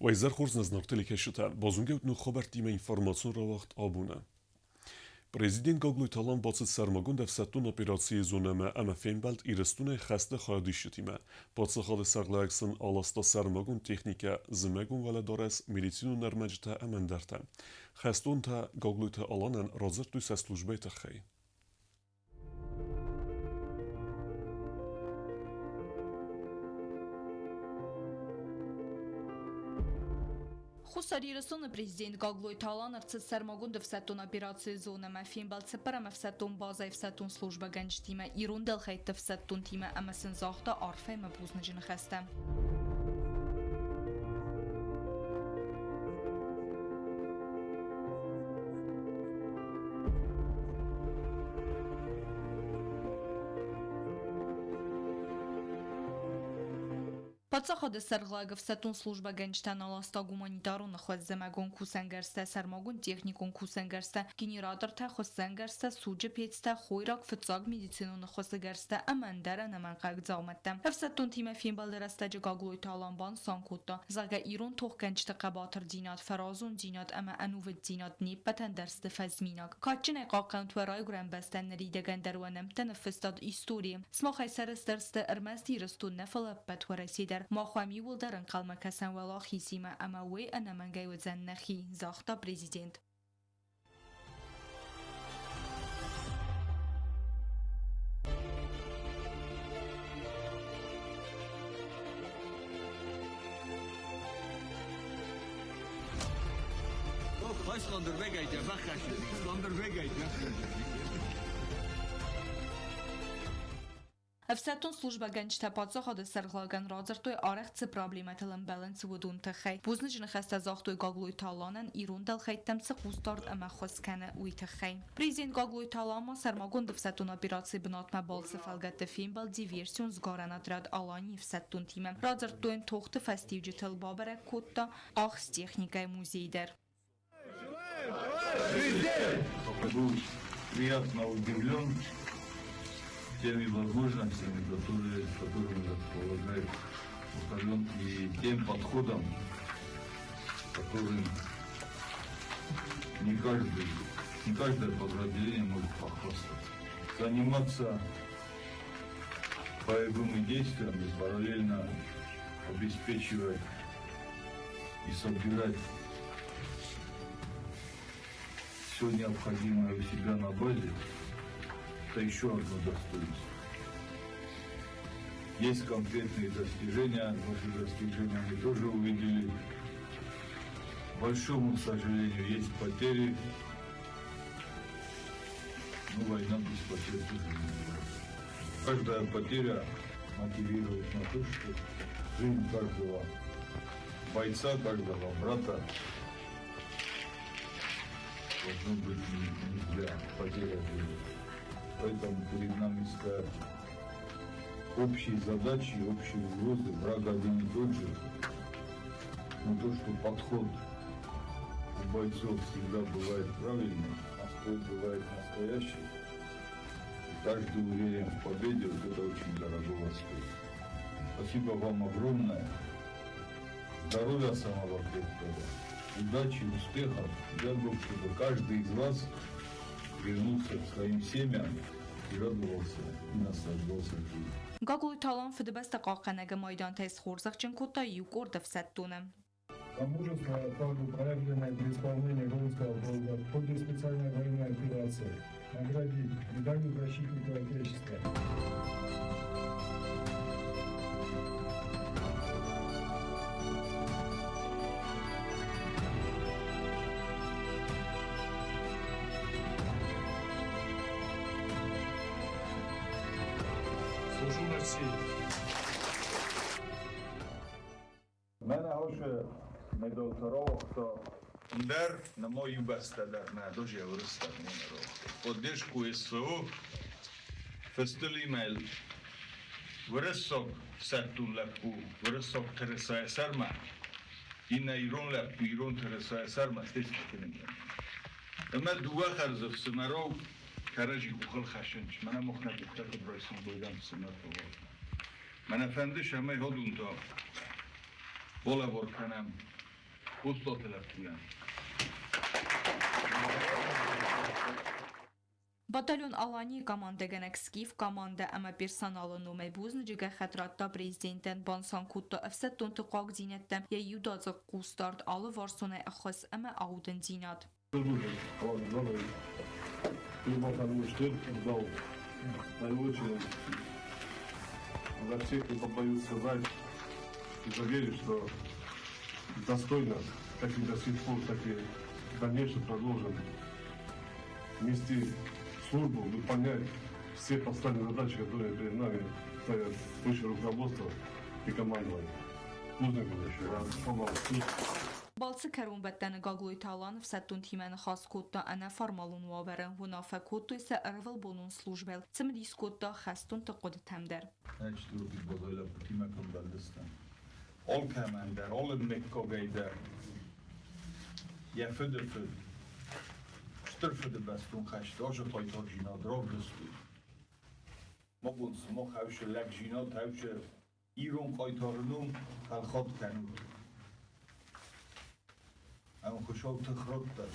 Уӕ изӕр хорз нӕ знӕгты телекӕсджытӕ, базонгӕут ног хабӕрттимӕ информацион рауагъд абоны. Президент Гаглойты Алан бацыд сӕрмагонд ӕфсӕддон операцийы зонӕмӕ ӕмӕ фембӕлд Ирыстонӕй хӕсты хайадисджытимӕ. Паддзахады сӕргълӕууӕг сын аласта сӕрмагонд техникӕ, зымӕгон уӕлӕдарӕс, медицинон ӕрмӕджытӕ ӕмӕ ӕндӕртӕ. Хӕстонтӕ Гаглойты Аланӕн радзырдтой сӕ службӕйы тыххӕй. Хуссар Ирыстоны президент Гаглойты Алан ӕрцыд сӕрмагонд ӕфсӕддон операцийы зонӕмӕ фембӕлд цыппӕрӕм ӕфсӕддон базӕйы ӕфсӕддон службӕгӕнджытимӕ, ирон дӕлхӕйтты ӕфсӕддонтимӕ ӕмӕ сын загъта арфӕ ӕмӕ бузныджы ныхӕстӕ. Паддзахады сӕргълӕг ӕфсӕддон службӕгӕнджытӕн аласта гуманитарон ӕххуыс-зымӕгон кусӕнгӕрзтӕ, сӕрмагонд техникон кусӕнгӕрзтӕ, генератортӕ, хуыссӕнгӕрзтӕ, суджы пецтӕ, хойраг, фыццаг медицинон ӕххуысы гӕрзтӕ ӕмӕ ӕндӕр ӕнӕмӕнгхъӕуӕг дзаумӕттӕ. Ӕфсӕддонтимӕ фембӕлды рӕстӕджы Гаглойты Алан банысан кодта, зӕгъгӕ, ирон тохгӕнджыты хъӕбатырдзинад, фӕразондзинад ӕмӕ ӕнувыддзинад не ппӕтӕн дӕр сты фӕзминаг. Кадджынӕй хъахъхъӕнут уӕ райгуырӕн бӕстӕ, ныридӕгӕн дӕр уӕ нӕмттӕ ныффыстат историйы. Сымахӕй сӕрыстыр сты ӕрмӕст Ирыстон нӕ, фӕлӕ ӕппӕт Уӕрӕсе дӕр. Мах уӕм иууылдӕр ӕнхъӕлмӕ кӕсӕм уӕлахизимӕ ӕмӕ уый ӕнӕмӕнгӕй уыдзӕн нӕхи, загъта президент. Ӕфсӕддон службӕгӕнджытӕ паддзахады сӕргълӕгӕн радзырдтой, арӕх цы проблемӕтыл ӕмбӕлынц, уыдон тыххӕй. Бузныджы ныхӕстӕ загътой Гаглойты Аланӕн, ирон дӕлхӕйттӕм цы хъусдард ӕмӕ ӕххуыс кӕны, уый тыххӕй. Президент Гаглойты Алан ма сӕрмагонд ӕфсӕддон операцийы бынатмӕ балцы фӕлгӕтты фембӕлд диверсион сгарӕн отряд Аланийы ӕфсӕддонтимӕ. Радзырдтой йын тохты фӕстиуджытыл, бабӕрӕг кодта ӕхстехникӕйы музей дӕр. Был приятно удивлен теми возможностями, которыми располагает батальон, и тем подходом, которым не каждое подразделение может похвастаться. Заниматься боевыми действиями, параллельно обеспечивать и собирать все необходимое у себя на базе, это еще одно достоинство. Есть конкретные достижения, ваши достижения мы тоже увидели. К большому сожалению, есть потери, но война без потерь тоже не бывает. Каждая потеря мотивирует на то, что жизнь каждого бойца, каждого брата должно быть не зря потеря жизни. Поэтому перед нами стоят общие задачи, общие угрозы, враг один и тот же. Но то, что подход у бойцов всегда бывает правильный, настрой бывает настоящий, и каждый уверен в победе, вот это очень дорогого стоит. Спасибо вам огромное. Здоровья самого крепкого, удачи, успехов. Дай Бог, чтобы каждый из вас вернулся к своим семьям и радовался, и наслаждался жизнью. Гаглойты Алан Фыдыбӕстӕ хъахъхъӕнӕг-ы майдантӕй схорзӕхджын кодта иу къорд ӕфсӕддоны. За мужество, а также проявленное при исполнении воинского долга в ходе специальной военной операции наградить медалью защитника Отечества. Служу России. Мӕнӕ хосы медалтӕ рауагъта. Ндӕр нӕма иу бӕстӕ дӕр нӕ доже уырыссаг не рауагъта. Поддержку СВО фыстыл имейл уырыссаг ӕфсӕддон лӕппу уырыссаг тырысайы сӕрмӕ, иннӕ ирон лӕппу ирон тырысайы сӕрмӕ стесткӕнын. Ӕмӕ дыууӕ хӕрзы фсымӕрау кӕрӕдзи къухыл хӕссынц. Мӕнӕ мах нӕ къухтӕ куыд райсӕм, уый фсымӕр фӕуӕд. Мӕнӕ фӕнды, цӕмӕй ходунтӕ балӕвар кӕнӕм. Кодтаты лӕппуйӕн. Батальон Аланийы командӕгӕнӕг Скиф командӕ ӕмӕ персоналы номӕй бузныджы гӕххӕтт радта президентӕн, банысан кодта ӕфсӕддонты хъуагдзинӕдтӕ, йӕ иудадзыг хъусдард, алыварсонӕй ӕххуыс ӕмӕ аудындзинад. За всех не побоюсь сказать и заверить, что достойно, как и до сих пор, так и в дальнейшем продолжим нести службу, выполнять все поставленные задачи, которые перед нами ставят высшее руководство и командование. Нужно было еще. Балцы кӕронбӕттӕны Гаглойты Алан ӕфсӕддонтимӕ ныхас кодта ӕнӕформалон уавӕры, уынаффӕ кодтой сӕ ӕрвылбонон службӕйыл, цымыдис кодта хӕстонты хъуыдытӕм дӕр. Ӕчтурги базойлӕппутимӕ ӕмбӕлдыстӕм. Алкӕмӕн дӕр, алы мыггагӕй дӕр йӕ фыды фыд, Стыр Фыдыбӕстон хӕсты азы хъайтардзинад равдыстой. Мӕ бон сымах ӕвсы лӕгдзинад, ӕвсы ирон хъайтары ном фӕлхатт кӕнут. Ӕмӕ Хуыцау тых радта,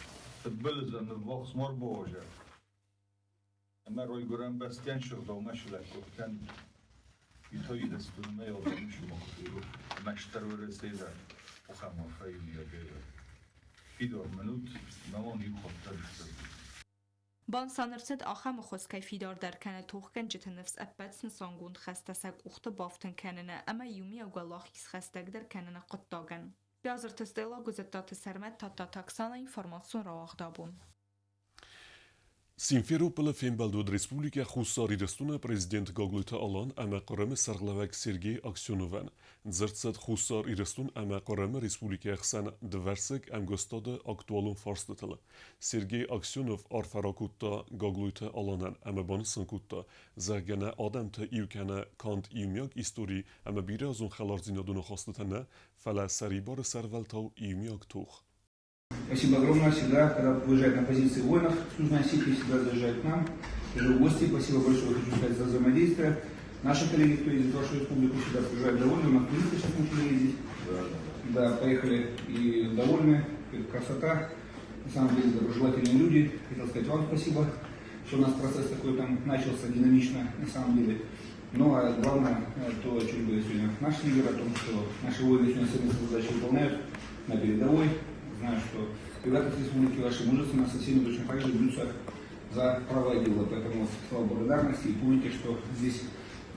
фыдбылызӕн ныввахс ма рбауазӕг. Ӕмӕ райгуырӕн бӕстӕн сыгъдау сылӕггад кӕнут. Италийы адӕмы Мӕстӕр Уӕрӕсейы дӕр ахӕм арфӕйы миййаг Фидар мын ут, мӕ уӕм иу хатт дӕр сдзырдтой. Банысан ӕрцыд, ахӕм ӕххуыс кӕй фидардӕр кӕны тохгӕнджыты ныфс ӕппӕт снысангонд хӕстӕ сӕ къухты бафтын кӕныны ӕмӕ иумиаг уӕлахиз хӕстӕгдӕр кӕныны хъуыддагӕн. Биазырты Стелла, Гуызӕттаты Сӕрмӕт, Тадтаты Оксана, информацион рауагъд абон. Симферополы фембӕлд уыд Республикӕ Хуссар Ирыстоны президент Гаглойты Алан ӕмӕ Хъырымы сӕргълӕууӕг Сергей Аксеновӕн. Дзырд цыд Хуссар Ирыстон ӕмӕ Хъырымы Республикӕйы хсӕн дывӕрсыг ӕмгуыстады актуалон фарстытыл. Сергей Аксенов арфӕ ракодта Гаглойты Аланӕн ӕмӕ банысан кодта, зӕгъгӕ нӕ адӕмты иу кӕнӕ канд иумиаг истори ӕмӕ бирӕазон хӕлардзинадон ахастытӕ нӕ, фӕлӕ сӕрибары сӕрвӕлтау иумиаг тох. Спасибо огромное всегда, когда выезжает на позиции воинов с Южной Осетии, всегда заезжает к нам. Уже в гости. Спасибо большое, хочу сказать, за взаимодействие. Наши коллеги, кто ездит в вашу республику, всегда приезжают довольны. У нас туристы сейчас начали ездить. Да, поехали и довольны. Красота. На самом деле доброжелательные люди. Хотел сказать вам спасибо, что у нас процесс такой там начался динамично, на самом деле. Ну а главное, то, о чем говорит сегодня наш лидер, о том, что наши воины сегодня совместно задачи выполняют на передовой. Знаю, что ребята с республики ваши мужественно со всеми точно так же бьются за правое дело. Поэтому слова благодарности и помните, что здесь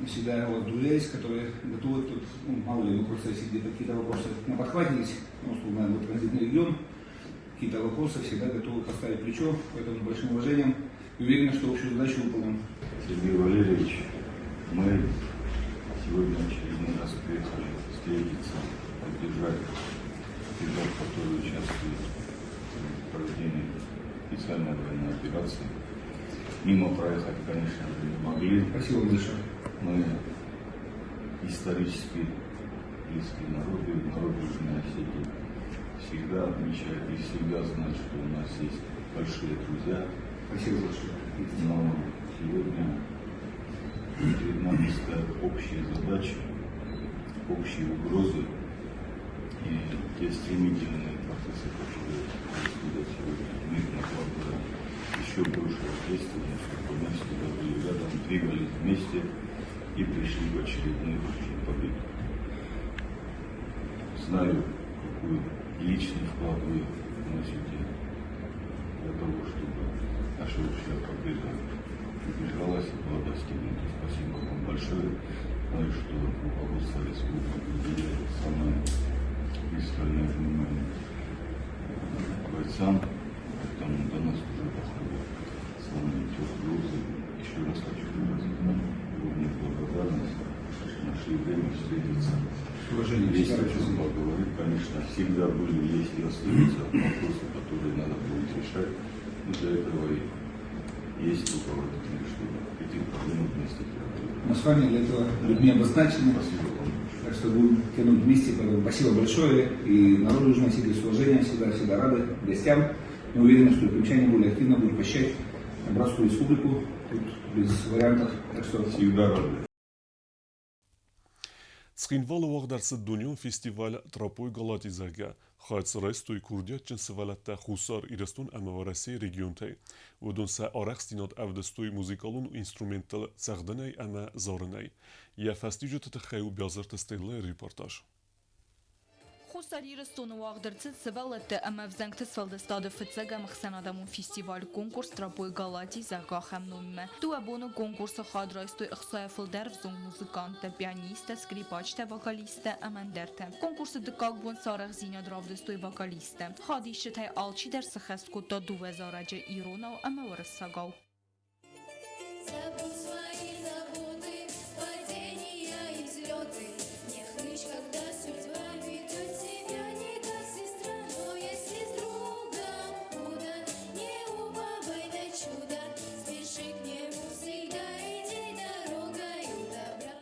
всегда у вас друзья есть, которые готовы тут, ну, мало ли, в процессе где-то какие-то вопросы на подхвате есть, ну, условно, вот транзитный регион, какие-то вопросы всегда готовы поставить плечо, поэтому с большим уважением и уверен, что общую задачу выполним. Сергей Валерьевич, мы сегодня очередной раз приехали встретиться, поддержать ребят, которые участвуют в проведении специальной военной операции. Мимо проехать, конечно же, не могли. Спасибо большое. Мы исторически близкие народы, народ Южной Осетии всегда отмечает и всегда знает, что у нас есть большие друзья. Спасибо большое. Но сегодня перед нами стоят общие задачи, общие угрозы и те стремительные процессы, которые происходят сегодня в мире, накладывают еще больше ответственность, чтобы мы всегда были рядом, двигались вместе и пришли в очередной победе. Знаю, какой личный вклад вы вносите для того, чтобы наша общая победа приближалась и была достигнута. Спасибо вам большое. Знаю, что руководство республики уделяет самое пристальное внимание бойцам, поэтому до нас уже доходят самые теплые отзывы. Еще раз хочу выразить вам огромную благодарность, что нашли время встретиться. Уважение. Есть о чем поговорить, конечно, всегда были, есть и остаются вопросы, которые надо будет решать. Но для этого и есть руководители, чтобы эти проблемы вместе преодолеть. Мы с вами для этого людьми обозначены. Спасибо вам. Так что будем тянуть вместе. Поэтому спасибо большое. И народу Южной Осетии с уважением всегда, всегда рады гостям. Мы уверены, что крымчане более активно будут посещать Братскую республику. Тут без вариантов. Так что всегда рады. Цхинвалы уагъд ӕрцыд дунеон фестиваль Тропой Галати, зӕгъгӕ. Хайад дзы райстой курдиатджын сывӕллӕттӕ Хуссар Ирыстон ӕмӕ Уӕрӕсейы регионтӕй. Уыдон сӕ арӕхстдзинад ӕвдыстой музыкалон инструменттыл цӕгъдынӕй ӕмӕ зарынӕй. Йӕ фӕстиуджыты тыххӕй у Биазырты Стеллӕйы репортаж. Хуссар Ирыстоны уагъд ӕрцыд сывӕллӕтты ӕмӕ ӕвзӕнгты сфӕлдыстады фыццӕгӕм ӕхсӕнадӕмон фестиваль-конкурс Тропой Галати, зӕгъгӕ, ахӕм номимӕ. Дыууӕ боны конкурсы хайад райстой ӕхцайӕ фылдӕр ӕвзонг музыканттӕ, пианисттӕ, скрипачтӕ, вокалисттӕ ӕмӕ ӕндӕртӕ. Конкурсы дыккаг бон сӕ арӕхдзинад равдыстой вокалисттӕ. Хайадисджытӕй алчидӕр сыххӕст кодта дыууӕ зарӕджы иронау ӕмӕ уырыссагау. Забудь свои заботы, падения и взлеты. Не хнычь, когда судьба ведет тебя не как сестра, но если с другом худо, не уповай на чудо, спеши к нему всегда, иди дорогою добра.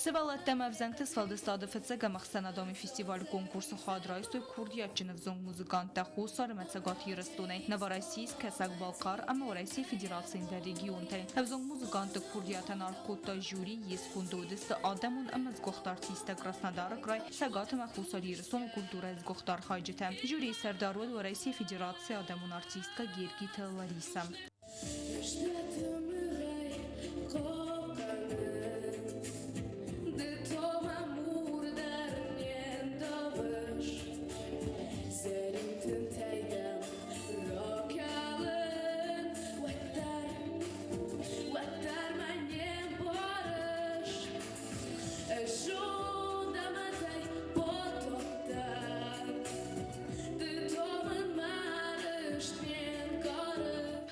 Сывӕллӕттӕ ӕмӕ ӕвзӕнгты сфӕлдыстады фыццӕгӕм ӕхсӕнадӕмон фестиваль-конкурсы хайад райстой курдиатджын ӕвзонг музыканттӕ Хуссар ӕмӕ Цӕгат Ирыстонӕй, Новороссийск, Кӕсӕг-Балхъар ӕмӕ Уӕрӕсейы Федерацийы ӕндӕр регионтӕй. Ӕвзонг музыкантты курдиатӕн аргъ кодта жюри, йе сконды уыдысты адӕмон ӕмӕ сгуыхт артисттӕ Краснодары край, Цӕгат ӕмӕ Хуссар Ирыстоны культурӕйы сгуыхт архайджытӕ. Жюрийы сӕрдар уыд Уӕрӕсейы Федерацийы адӕмон артисткӕ Гергиты Ларисӕ.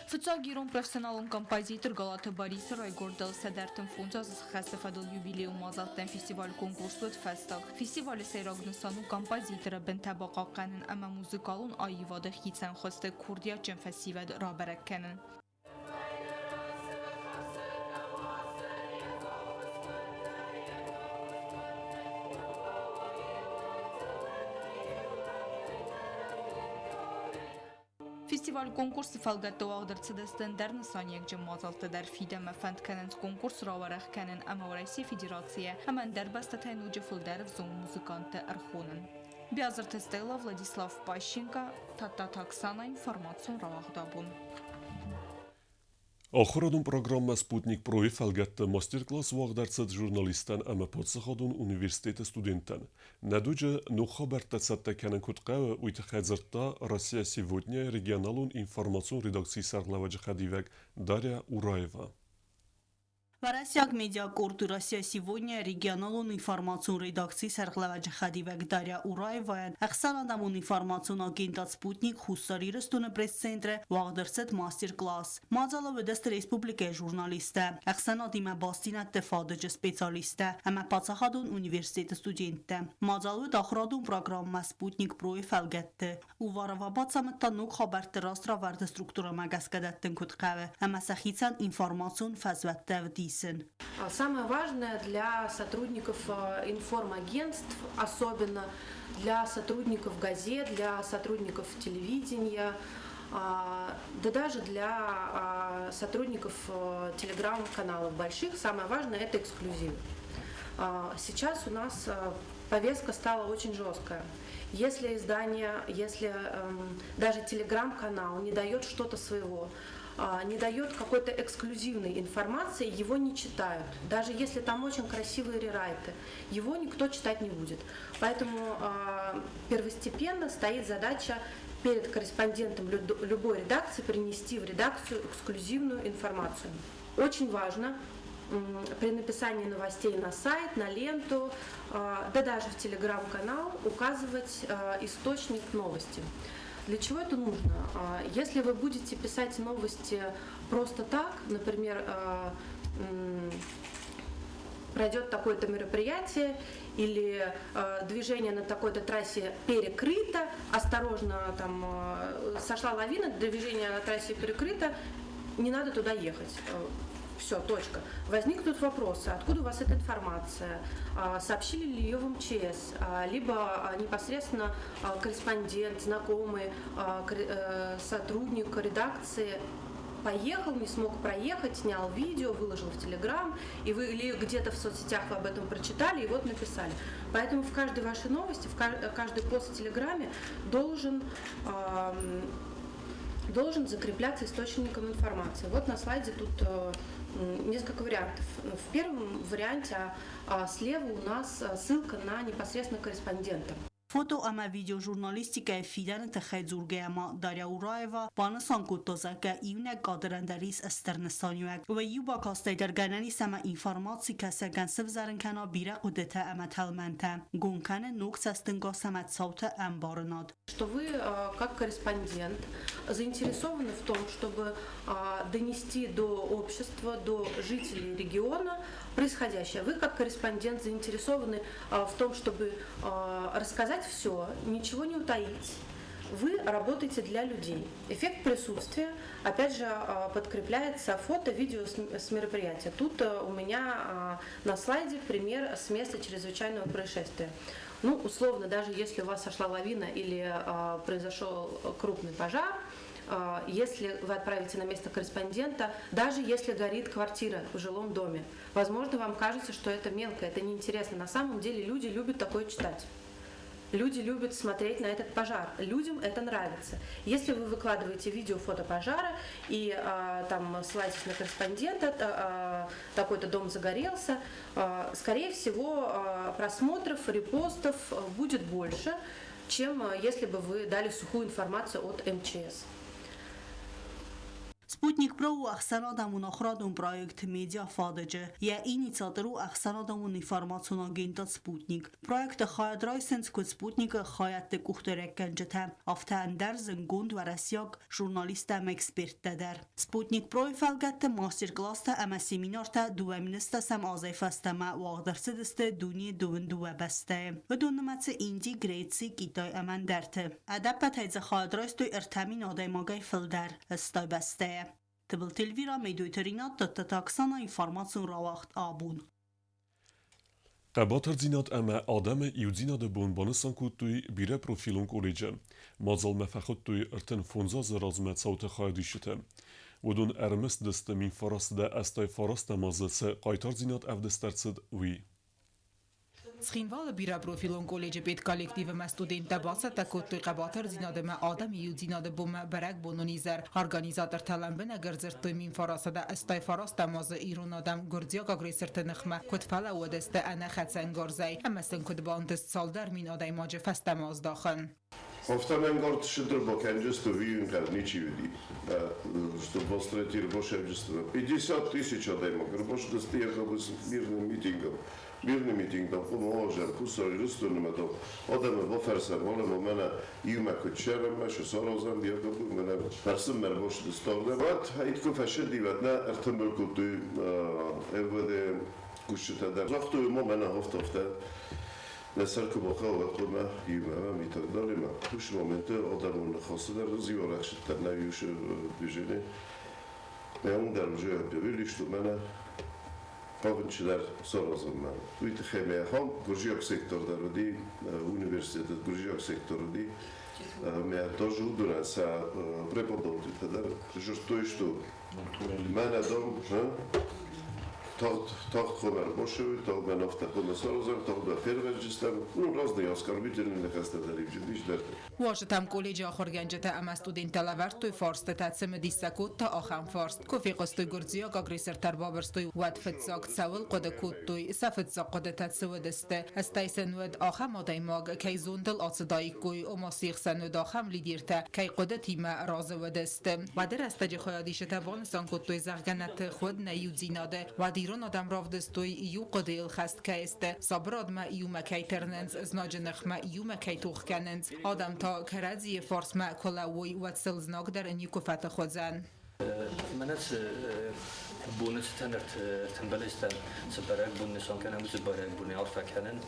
Фыццаг ирон профессионалон композитор Галаты Борисы райгуырдыл 135 азы схӕсты фӕдыл юбилейон мадзӕлттӕн фестиваль-конкурс уыд фӕстаг. Фестивалы сӕйраг нысан у композиторы бынтӕ бахъахъхъӕнын ӕмӕ музыкалон аивады хицӕн хуызты курдиатджын фӕсивӕд рабӕрӕг кӕнын. Фестиваль-конкурсы фӕлгӕтты уагъд ӕрцыдысты ӕндӕр нысаниуӕгджын мадзӕлттӕ дӕр. Фидӕнмӕ фӕнд кӕнынц конкурс рауӕрӕх кӕнын ӕмӕ Уӕрӕсейы Федерацийӕ ӕмӕ ӕндӕр бӕстӕтӕй ноджы фылдӕр ӕвзонг музыкантты ӕрхонын. Биазырты Стелла, Владислав Пащенко, Тадтаты Оксана, информацион рауагъд абон. Ахуырадон программӕ «Спутник Про»-йы фӕлгӕтты мастер-класс уагъд ӕрцыд журналисттӕн ӕмӕ паддзахадон университеты студенттӕн. Нӕ дуджы ног хабӕрттӕ цӕттӕ кӕнын куыд хъӕуы, уый тыххӕй дзырдта «Россия сегодня» регионалон информацион редакцийы сӕргълӕууӕджы хӕдивӕг Дарья Ураева. Уӕрӕсейаг медиакъорды «Россия сегодня» регионалон информацион редакцийы сӕргълӕууӕджы хӕдивӕг Дарья Ураевайӕн ӕхсӕнадӕмон информацион агентад «Спутник» Хуссар Ирыстоны пресс-центры уагъд ӕрцыд мастер-класс. Мадзалы уыдысты республикӕйы журналисттӕ, ӕхсӕнадимӕ бастдзинӕдты фадыджы специалисттӕ ӕмӕ паддзахадон университеты студенттӕ. Мадзал уыд ахуырадон программӕ «Спутник Про»-йы фӕлгӕтты. Уварова бацамыдта ног хабӕртты раст равӕрды структурӕмӕ гӕсгӕ дӕттын куыд хъӕуы ӕмӕ сӕ хицӕн информацион фӕзуӕттӕ ӕвдисын. Самое важное для сотрудников информагентств, особенно для сотрудников газет, для сотрудников телевидения, да даже для сотрудников телеграм-каналов больших, самое важное – это эксклюзив. Сейчас у нас повестка стала очень жесткая. Если издание, если даже телеграм-канал не дает что-то своего, не дает какой-то эксклюзивной информации, его не читают. Даже если там очень красивые рерайты, его никто читать не будет. Поэтому первостепенно стоит задача перед корреспондентом любой редакции принести в редакцию эксклюзивную информацию. Очень важно при написании новостей на сайт, на ленту, да даже в телеграм-канал указывать источник новости. Для чего это нужно? Если вы будете писать новости просто так, например, пройдет такое-то мероприятие или движение на такой-то трассе перекрыто, осторожно, там сошла лавина, движение на трассе перекрыто, не надо туда ехать. Все, точка. Возникнут вопросы, откуда у вас эта информация, сообщили ли ее в МЧС, либо непосредственно корреспондент, знакомый, сотрудник редакции. Поехал, не смог проехать, снял видео, выложил в Телеграм, и вы или где-то в соцсетях вы об этом прочитали, и вот написали. Поэтому в каждой вашей новости, в каждый пост в Телеграме должен закрепляться источником информации. Вот на слайде тут несколько вариантов. В первом варианте слева у нас ссылка на непосредственно корреспондента. Фото ӕмӕ видеожурналистикӕйы фидӕны тыххӕй дзургӕйӕ ма Дарья Ураева банысан кодта, зӕгъгӕ, иунӕг кадрӕн дӕр ис стыр нысаниуӕг. Уый иу бакастӕй дӕр гӕнӕн ис ӕмӕ информаци кӕсӕгӕн сывзӕрын кӕна бирӕ хъуыдытӕ ӕмӕ тӕлмӕнтӕ, гом кӕны ног цӕстӕнгас ӕмӕ цауты ӕмбарынад. Что вы, как корреспондент, заинтересованы в том, чтобы донести до общества, до жителей региона происходящее. Вы, как корреспондент, заинтересованы в том, чтобы рассказать все, ничего не утаить. Вы работаете для людей. Эффект присутствия, опять же, подкрепляется фото, видео с мероприятия. Тут у меня на слайде пример с места чрезвычайного происшествия. Ну, условно, даже если у вас сошла лавина или произошел крупный пожар, если вы отправите на место корреспондента, даже если горит квартира в жилом доме, возможно, вам кажется, что это мелко, это неинтересно. На самом деле люди любят такое читать. Люди любят смотреть на этот пожар, людям это нравится. Если вы выкладываете видео, фото пожара и там ссылаетесь на корреспондента, такой-то дом загорелся, скорее всего, просмотров, репостов будет больше, чем если бы вы дали сухую информацию от МЧС. Sputnik Pro у ӕхсӕнадӕмон ахуырадон проект Медиа фадыджы. Йӕ инициатор у ӕхсӕнадӕмон информацион агентад Спутник. Проекты хайад райсынц куыд Спутникы хайӕдты къухдариуӕггӕнджытӕ, афтӕ ӕндӕр зындгонд уӕрӕсейаг журналисттӕ ӕмӕ эксперттӕ дӕр. Спутник Pro-йы фӕлгӕтты мастер-класстӕ ӕмӕ семинартӕ 2010 азӕй фӕстӕмӕ уагъд ӕрцыдысты дунейы 22 бӕстӕйы. Уыдон нымӕцы Инди, Греци, Китай ӕмӕ ӕндӕрты. Ӕдӕппӕтӕй дзы хайад райстой 3000 адӕймагӕй фылдӕр 80 бӕстӕйӕ. Тыбылты Эльвира, Медойты Ринат, Тадтаты Оксана, информацион рауагъд «Абон». Хъӕбатырдзинад ӕмӕ адӕмы иудзинады бон банысан кодтой бирӕпрофилон колледжы. Мадзалмӕ фӕхуыдтой 35 азы размӕ цауты хайадисджыты. Уыдон ӕрымысыдысты 1989 азы цы хъайтардзинад ӕвдыст ӕрцыд, уый. Цхинвалы бирӕпрофилон колледжы педколлектив ӕмӕ студенттӕ бацӕттӕ кодтой хъӕбатырдзинад ӕмӕ адӕмы иудзинады бонмӕ бӕрӕгбонон изӕр. Организатортӕ лӕмбынӕг ӕрдзырдтой 1989 азы ирон адӕм гуырдзиаг агрессорты ныхмӕ куыд фӕлӕууыдысты ӕнӕ хӕцӕнгарзӕй ӕмӕ сын куыд бантыст цалдӕр мин адӕймаджы фӕстӕмӕ аздахын. Афтӕ мӕнгард бакӕнджысты виюнкӕр ничи уыди, чтобы построить ӕрбашӕвджысты. 50 тысяч адӕймаг ӕрбацыдысты мирным митингом. Мирный митинг там хъуамӕ Хуссар Ирыстонмӕ там адӕмы бафӕрсӕм, алӕма мӕнӕ иумӕ куыд цӕрӕм, цы саразӕм, мӕнӕ фӕрсынмӕ ӕрбацыдысты ардӕм. Уӕд куы фӕсырди, уӕд нӕ ӕртымбыл кодтой МВД кусджытӕ дӕр. Загътой, ма мӕнӕ афтӕ нӕ сӕр куы бахъӕуа, уӕд хъуамӕ иумӕ и так далее. Уыцы моменты адӕмон ныхасы дӕр зиуар ӕхсыдта нӕ движение. Уым дӕр уже объявили, что мӕнӕ хъавынчыдӕр саразынмӕ. Уый тыххӕй мӕ ахӕм гуырдзиаг сектор дӕр уыди, университеты гуырдзиаг сектор уыди. Мӕ тоже уыдонӕн сӕ преподавательтӕ дӕр дзырдтой, что мӕнӕ дам, тагъд хъуамӕ ӕрбацӕуой, тагъд мӕ афтӕ хъуамӕ саразӕм, тагъд мӕ фервӕзджыстӕм. Ну, разные оскорбительные ныхӕстӕ дӕр ивджыд ис дӕр. Уазджытӕм колледжы ахуыргӕнджытӕ ӕмӕ студенттӕ лӕвӕрдтой фарстытӕ, цымыдис сӕ кодта ахӕм фарст. Куы фехъуыстой гуырдзиаг агрессортӕ ӕрбабырстой, уӕд фыццаг цӕуыл хъуыды кодтой, сӕ фыццаг хъуыдытӕ цы уыдысты. Стӕй сын уыд ахӕм адӕймаг, кӕй зондыл ацыдаиккой, ома се хсӕн уыд ахӕм лидертӕ, кӕй хъуыдытимӕ разы уыдысты. Уӕды рӕстӕджы хайадисджытӕ банысан кодтой, зӕгъгӕ, нӕ тых уыд нӕ иудзинады. Уӕд ирон адӕм равдыстой, иу хъуыдыйыл хӕст кӕй сты, сабырадмӕ иумӕ кӕй тырнынц, знаджы ныхмӕ иумӕ кӕй тох кӕнынц. Адӕм та кӕрӕдзийы фарсмӕ куы лӕууой, уӕд сыл знаг дӕр никуы фӕтых уыдзӕн. Мӕнӕ цы боны цытӕн ӕртымбылыстӕм, цы бӕрӕгбон нысан кӕнӕм, уыцы бӕрӕгбоны арфӕ кӕнын.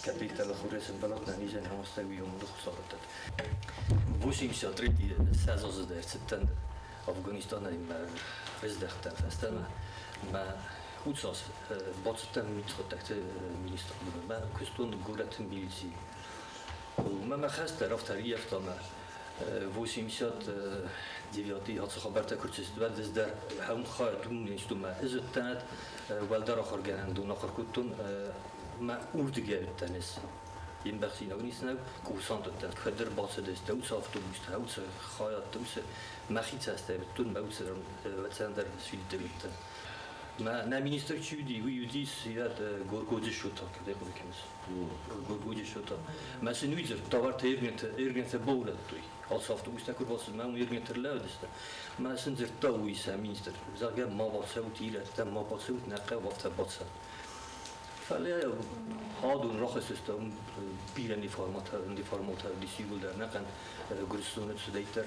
Кӕддӕриддӕр хурӕй сӕмбӕлӕт нӕ низӕн ӕмӕ уый амонды Хуыцау раттӕд. 83 азы ӕрцыдтӕн Афганистанӕй мӕ рыздӕхтӕн фӕстӕмӕ. Мӕ уыцы бацыдтӕн мидхъуыддӕгты министрадмӕ. Мӕ куыстон горӕты милицийы. Мӕ мӕ хӕс дӕр афтӕ ӕрыййӕфта мӕ. 89-ы ацы хабӕрттӕ куы рцыдысты, уӕд ӕз дӕр хӕм хайад уым институтмӕ ӕз уыдтӕн, уӕлдӕр ахуыргӕнӕндон ахуыр кодтон, мӕ урдыгӕй уыдтӕн ӕз. Йе мбӕхсинаг ницынӕг курсант уыдтӕн. Кӕддӕр бацыдысты уыцы автобустӕ, уыцы хайадты, уыцы мӕхи цӕстӕй уыдтон, мӕ уыцы ӕвӕццӕгӕн свидетель уыдтӕн. Нӕ министр чи уыди, уый уыдис Горгоджы Шота, кӕд ӕй хъуыды кӕныс. Горгоджы Шота. Мӕ сын уый дзырдта, уартӕ Ергнетӕ баурӕдтой. Ацы автобустӕ куы рбацыд, мӕ уым Ергнетӕ рлӕууыдысты. Мӕ сын дзырдта уый сӕ министр, зӕгъгӕ, ма бацӕут ирӕттӕ, ма бацӕут, нӕ хъӕуы афтӕ бацӕут. Фӕлӕ адон рахӕссысты бирӕ неформалтӕ уыдис иууылдӕр, ӕнӕхъӕн Гуырдзыстоны цыдӕйддӕр.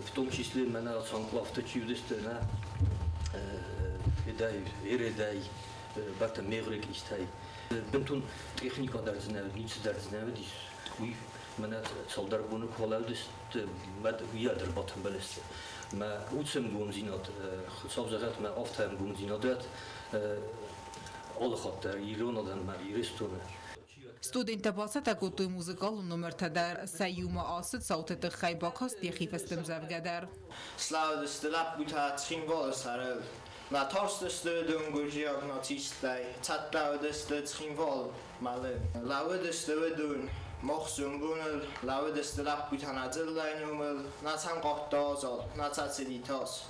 В том числе мӕнӕ Цанклавты чи уыдысты, нӕ Эдӕй, Эредӕй, бартӕ Мегърек истӕй. Бынтон техника дӕр дзы нӕ уыд, ницы дӕр дзы нӕ уыдис. Уый мӕнӕ цалдӕр боны куы алӕудысты, уӕд уый дӕр батымбыл сты. Мӕ уыцы ӕнгомдзинад, Хуыцау зӕгъӕд, мӕ афтӕ ӕнгомдзинад уӕд алы хатт дӕр ирон адӕммӕ, Ирыстоны. Студенттӕ бацӕттӕ кодтой музыкалон номыртӕ дӕр. Сӕ иумӕ ацыд цауты тыххӕй бакаст йӕхи фӕстӕмдзӕвгӕ дӕр. Слӕудысты лӕппутӕ Цхинвалы сӕрыл. Нӕ тарстысты уыдон гуырдзиаг нацисттӕй, цӕттӕ уыдысты Цхинвал мӕлын. Лӕууыдысты уыдон мах боныл, лӕууыдысты лӕппутӕ нӕ дзыллӕйы номыл, нӕ сӕм хъардта адзал, нӕ сӕ цыди тас.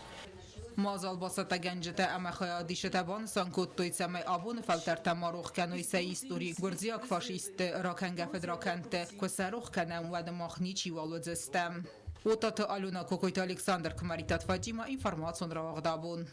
Мадзал бацӕттӕгӕнджытӕ ӕмӕ хайадисджытӕ банысан кодтой, цӕмӕй абоны фӕлтӕртӕ ма рох кӕной сӕ истори, гуырдзиаг фашистты ракӕнгӕ фыдракӕндты. Куы сӕ рох кӕнӕм, уӕд мах ничиуал уыдзыстӕм. Отаты Алена, Кокойты Александр, Куымӕридтаты Фатимӕ, информацион рауагъд абон.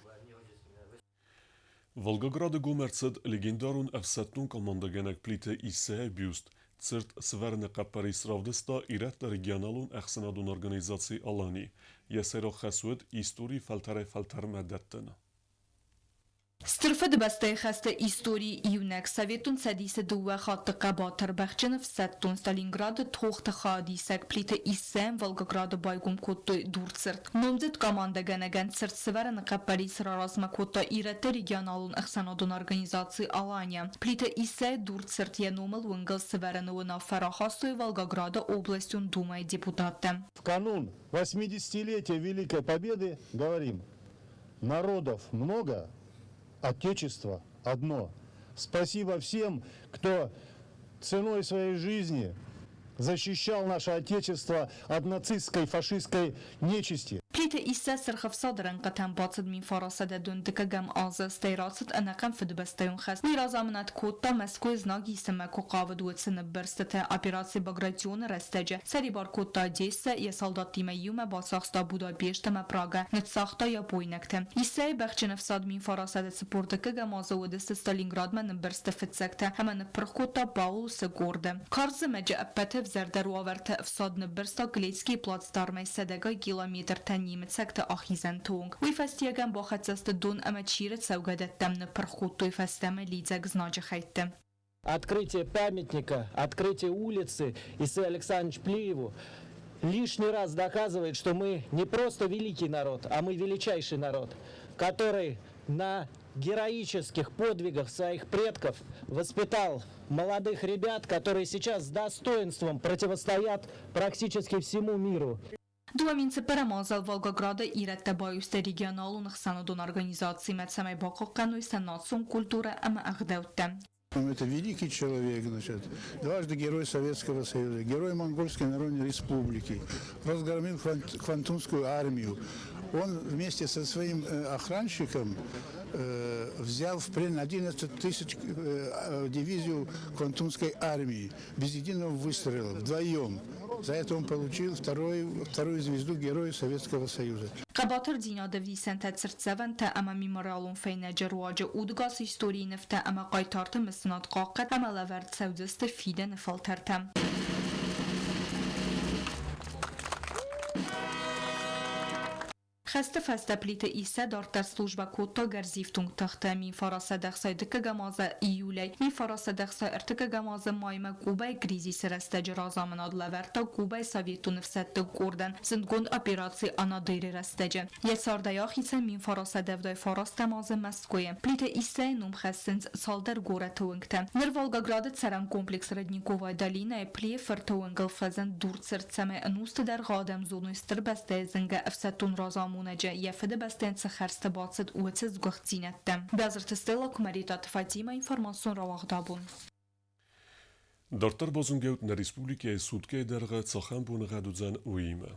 Волгограды гом ӕрцыд легендарон ӕфсӕддон командӕгӕнӕг Плиты Иссӕйы бюст. Цырт сӕвӕрыны хъӕппӕрис равдыста ирӕтты регионалон ӕхсӕнадон организаци «Алани». Йӕ сӕйраг хӕс уыд истори фӕлтӕрӕй-фӕлтӕрмӕ дӕттын. Стыр Фыдыбӕстӕйы хӕсты историйы иунӕг Советон Цӕдисы дыууӕ хатты хъӕбатыр бӕхджын ӕфсӕддон Сталинграды тохты хайадисӕг Плиты Иссӕйӕн Волгограды байгом кодтой дурцырт. Номдзыд командӕгӕнӕгӕн цырт сӕвӕрыны хъӕппӕрис раразмӕ кодта ирӕтты регионалон ӕхсӕнадон организаци «Алания». Плиты Иссӕйы дурцырт йӕ номыл уынгыл сӕвӕрыны уынаффӕ рахастой Волгограды областон думӕйы депутаттӕ. В канун 80-летия Великой Победы говорим: народов много, Отечество одно. Спасибо всем, кто ценой своей жизни защищал наше Отечество от нацистской, фашистской нечисти. Плиты Иссӕ Сырх Ӕфсады рӕнхъытӕм бацыд 1912 азы, стӕй рацыд ӕнӕхъӕн Фыдыбӕстӕйон хӕст. Уый разамынад кодта, Мӕскуыйы знаг исынмӕ куы хъавыд, уыцы ныббырстытӕ. Операци «Багратион-ы рӕстӕджы сӕрибар кодта Одессӕ, йӕ салдаттимӕ иумӕ бацахста Будапешт ӕмӕ Прагӕ, ныццагъта япойнӕгты. Иссӕйы бӕхджын ӕфсад 1949 азы уыдысты Сталинградмӕ ныббырсты фыццӕгтӕ ӕмӕ ныппырх кодта Паулусы къорды. Карз зымӕджы ӕппӕты ӕвзӕрдӕр уавӕрты ӕфсад ныббырста Клецкийы плацдармӕй сӕдӕгай километртӕ немыцӕгты ахизӕнты онг. Уый фӕстиуӕгӕн бахӕццӕ сты дон ӕмӕ Чиры цӕугӕдӕттӕм, ныппырх кодтой фӕстӕмӕ лидзӕг знаджы хӕйтты. Открытие памятника, открытие улицы Исаию Александровичу Плиеву лишний раз доказывает, что мы не просто великий народ, а мы величайший народ, который на героических подвигах своих предков воспитал молодых ребят, которые сейчас с достоинством противостоят практически всему миру. 2004 азы Волгограды ирӕттӕ баиу сты регионалон ӕхсӕнадон организациимӕ, цӕмӕй бахъахъхъӕной сӕ национ культурӕ ӕмӕ ӕгъдӕуттӕ. Это великий человек, значит, дважды герой Советского Союза, герой Монгольской Народной Республики, разгромил Квантунскую армию. Он вместе со своим охранщиком взял в плен 11 тысяч дивизию Квантунской армии без единого выстрела, вдвоем. За это он получил вторую звезду Героя Советского Союза. Хъӕбатырдзинады ӕвдисӕнтӕ цыртдзӕвӕнтӕ ӕмӕ мемориалон фӕйнӕджы руаджы удӕгас историйы нывтӕ ӕмӕ хъайтарты мысынад хъахъхъӕд ӕмӕ лӕвӕрд цӕудзысты фидӕны фӕлтӕртӕм. Хӕсты фӕстӕ Плиты Иссӕ дарддӕр службӕ кодта гӕрзифтонг тыхты 1961 азы июлӕй 1963 азы маймӕ Кубӕйы кризисы рӕстӕджы разамынад лӕвӕрдта Кубӕйы советон ӕфсӕдты къордӕн зындгонд операци Анадырь-ы рӕстӕджы. Йӕ цардӕй ахицӕн 1989 азы Мӕскуыйы. Плиты Иссӕйы ном хӕссынц цалдӕр горӕты уынгтӕ. Ныр Волгограды цӕрӕн комплекс Родниковая долина-йы Плийы фырты уынгыл фӕзынд дурцырт, цӕмӕй ӕнусты дӕргъы адӕм зоной стыр бӕстӕйы зынгӕ ӕфсӕддон разамонӕджы, йӕ фыдыбӕстӕйӕн цы хӕрзты бацыд, уыцы сгуыхтдзинӕдтӕ. Бязырты Стелла, Куымӕридаты Фатимӕ, информацион рауагъд абон. Дарддӕр базонгӕут нӕ республикӕйы суткӕйы дӕргъы цахӕм боныгъӕд уыдзӕн, уыимӕ.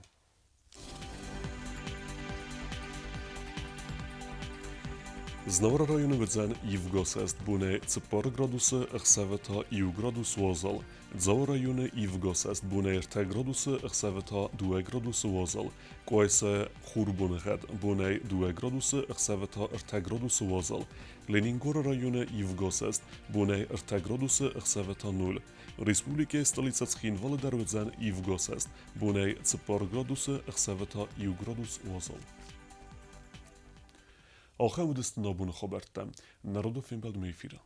Знауыры районы уыдзӕн ивгӕсӕст бонӕй 4 градусы, ӕхсӕвы та 1 градус уазал. Дзауы районы ивгӕсӕст бонӕй 3 градусы, ӕхсӕвы та 2 градусы уазал. Къуайса хурбоныгъӕд бонӕй 2 градусы, ӕхсӕвы та 3 градусы уазал. Ленингоры районы ивгӕсӕст бонӕй 3 градусы, ӕхсӕвы та 0. Республикӕйы столицӕ Цхинвалы дӕр уыдзӕн ивгӕсӕст бонӕй 4 градусы, ӕхсӕвы та 1 градус уазал. Ахӕм уыдысты нӕ абоны хабӕрттӕ. Народы фембӕлдмӕ эфиры.